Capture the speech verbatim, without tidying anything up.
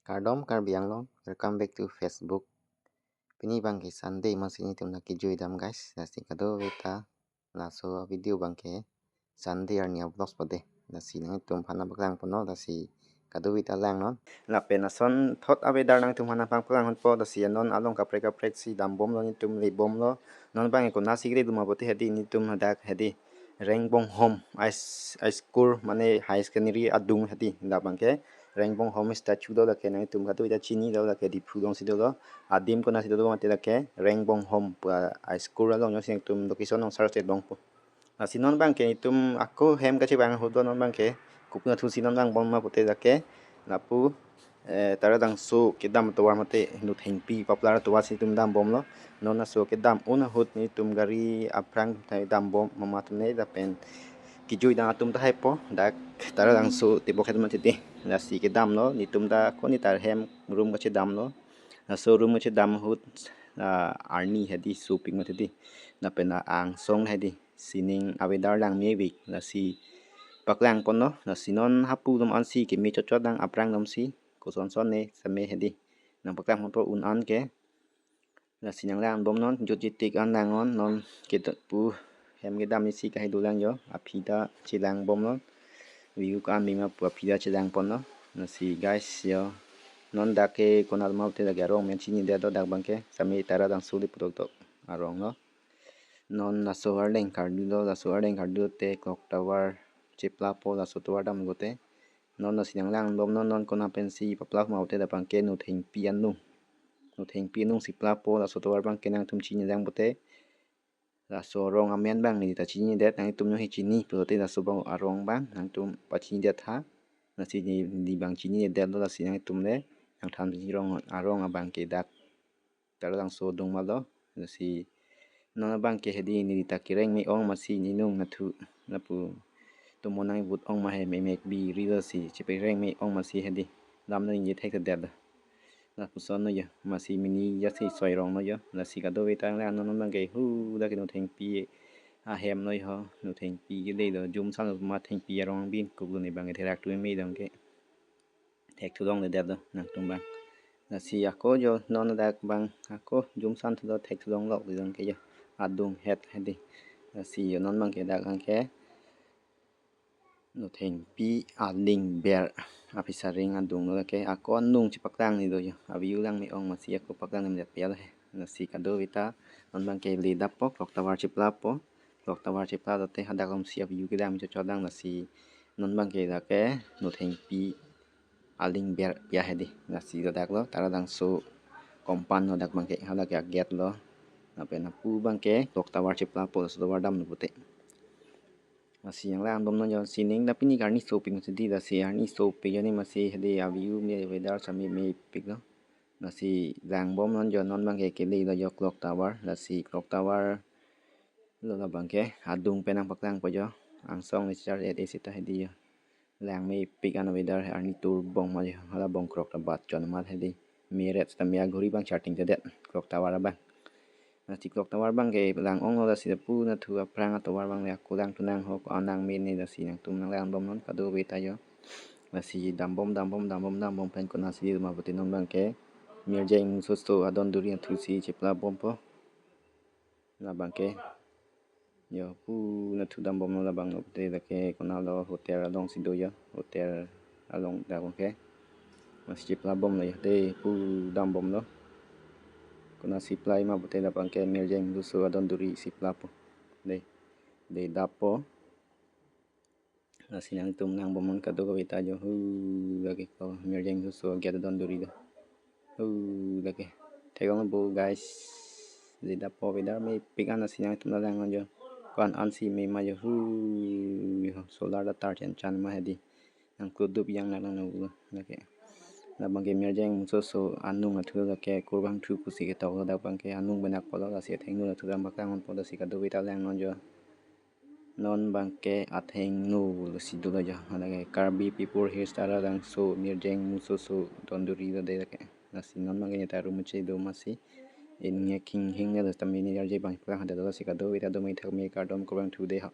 Kardom Karbi Anglong, welcome back to Facebook. Pini abangke Sunday amatsi nelitum nangkejui dam guys. Lasi kadokave ta laso video abangke Sunday arni a-vlogs po de. Lasi nangtum aphan nangpaklang ponlo, lasi kadokave ta langnon. Lapen asonthot a-weather nangtum aphan nangpaklang ponpo, lasi non along kaprek kaprek si dambomlo, nelitum lebomlo. Non abangke konatsi kele duma pote hedi, nelitum hadak hedi Rengbonghom High S-, High School mane higher secondary adung hedi. Dak abangke Rengbonghom statue do, lake nangtum kadokave ta chinilo, lake Diphu alongsi dolo. Adim konatsi dolo mate lake Rengbonghom pu a-, High School along, nelitum location along search longpo. Lasi non abangke nelitum ako hem kachevang ahut do, non abangke kopi athusi non langbom ma pote lake lapu eh, Taradangso kedam atovar mate Nothengpi Paplar atovar si nelitum dambomlo. Non laso kedam un ahut nelitum gari aphrang ta dambom mama atum ne lapen kejui dam atum ta haipo, dak Taradangso tebok het mate de. Lasi kedamlo, nelitum ta ako neli ta hem room kachedamlo. Laso room kachedam ahut, ah, arni hedi sopik mate de. Lapen angsong hedi sining a-weather langmepik, lasi paklang ponlo. Lasi non hapu atum ansi keme chotchot lang, aphrang atumsi kosonson ne same hedi. Nangpaklang ponpo un an ke. Lasi nanglangbomnon, jutji tik an langnon, non kedo pu hem kedam isi kahai dolang jo, aphi ta chelangbomnon. View ko-an mima pu aphi ta chelang ponlo. Lasi guys jo, non dak ke konat ma pote lake arong amen chinidetlo, dak abangke same Taradangso le putok tok aronglo. Non laso arleng kardulo, laso arleng kardu te clock tower cheplapo, laso tovar dam pote. Non lasi nanglangbomnon, non kona pensi paplap ma pote dak abangke Nothengpi anung. Nothengpi anung si plapo, laso tovar abangke nangtum chini lang pote. Laso arong amen abang neli ta chinidet, nangtum nanghi chini pulote laso abang arong abang nangtum pachinidet ha. Lasi neli, neli abang chinidetlo, lasi nangtum le nangthan chinirong, arong abangke dak Taradangso adung malo. Lasi non abangke hedi neli ta kereng me-ong amatsi neli nung nathu lapu tomo nangvut ong ma he, memek biri, lasi chepereng me-ong amatsi hedi lam nangji thekthedetlo. Lapuson lo jo, amatsi mini jasi soi ronglo jo. Lasi kadokave ta lang, non abangke hu dak ke Nothengpi ahem lo ho, Nothengpi kele lo, jumsan lo ma Thengpi arong bin kuklo, neli abangke therak tu me dong ke. Thekthulongledetlo nangtum abang. Lasi ako jo non dak abang ako jumsan thulo, thekthulonglok di dong ke jo. Adung het hedi. Lasi jo non abangke dak abangke Nothengpi aling ber aphi saring adunglo, lake ako anung chepaklang ni do jo. A-view lang me-ong amatsi ako paklang ni pi alo he. Lasi kadokave ta non abangke le dappo, clock tower cheplapo. Clock tower chepla dote hadak atumsi a-view kedam chotchot lang, lasi non abangke lake Nothengpi aling ber ya hedi. Lasi ladak lo Taradangso compound lo dak abangke, halake a-gate lo. Lapen hapu abangke clock tower cheplapo, laso tovar damlo pote. Lasi nanglangbomnon jo, sining ta pini arni sopik mate di, lasi arni sopik jo ne amatsi hedi a-view me weather same mepiklo. Lasi langbomnon jo, non abangke kele lo jo clock tower, lasi clock tower lo labangke adung pen nangpaklangpo jo. Angsong ne char et isi ta hedi jo. Langmepik an weather he, arni torbom ma jo, hala bongkrok ta bat chon ma hedi. Meret ta me aghuri abang charting tedet clock tower abang. Lasi clock tower abangke lang-onglo, lasi lapu nathu aphrang atovar abang le ako lang thu nang ho, ko-an nang mene, lasi nangtum nanglangbomnon kadokave ta jo. Lasi dambom dambom dambom dambom pen konatsi duma pote non abangke Mirjeng Musoso adon duri athusi cheplabompo. Labangke jo pu nathu dambomlo, labang lo pote lake konatlo, hotel alongsi do jo, hotel along dak abangke. Amatsi cheplabomlo jo, de pu dambomlo. Konatsi plai ma pote labangke Mirjeng Musoso adon duri si plapo. De, de dappo. Lasi nangtum nangbomnon kadokave ta jo, hu lake ko Mirjeng Musoso gate adon duri do. Hu lake. Theklongpo guys. Le dappo, weather mepik an, lasi nangtum langnon jo. Ko-an ansi me ma jo, hu solar ta tar chen chan ma hedi. Nangkludup yang nang nang lo lake. Labangke Mirjeng Musoso anung athu lake, kurbang thu pusi ketok lo dak abangke, anung benak pulo, lasi athengno athu dam paklang ponpo, lasi kadokave ta langnon jo. Non abangke athengno si dolo jo. Halake Karbi People Hills Taradangso Mirjeng Musoso adon duri do de lake. Lasi non abangke ne ta room chedo amatsi. Inge king hing ne lo tamini arje abang paklang hadak dolo, lasi kadokave ta do me thak me kardom, kurbang thu de ha.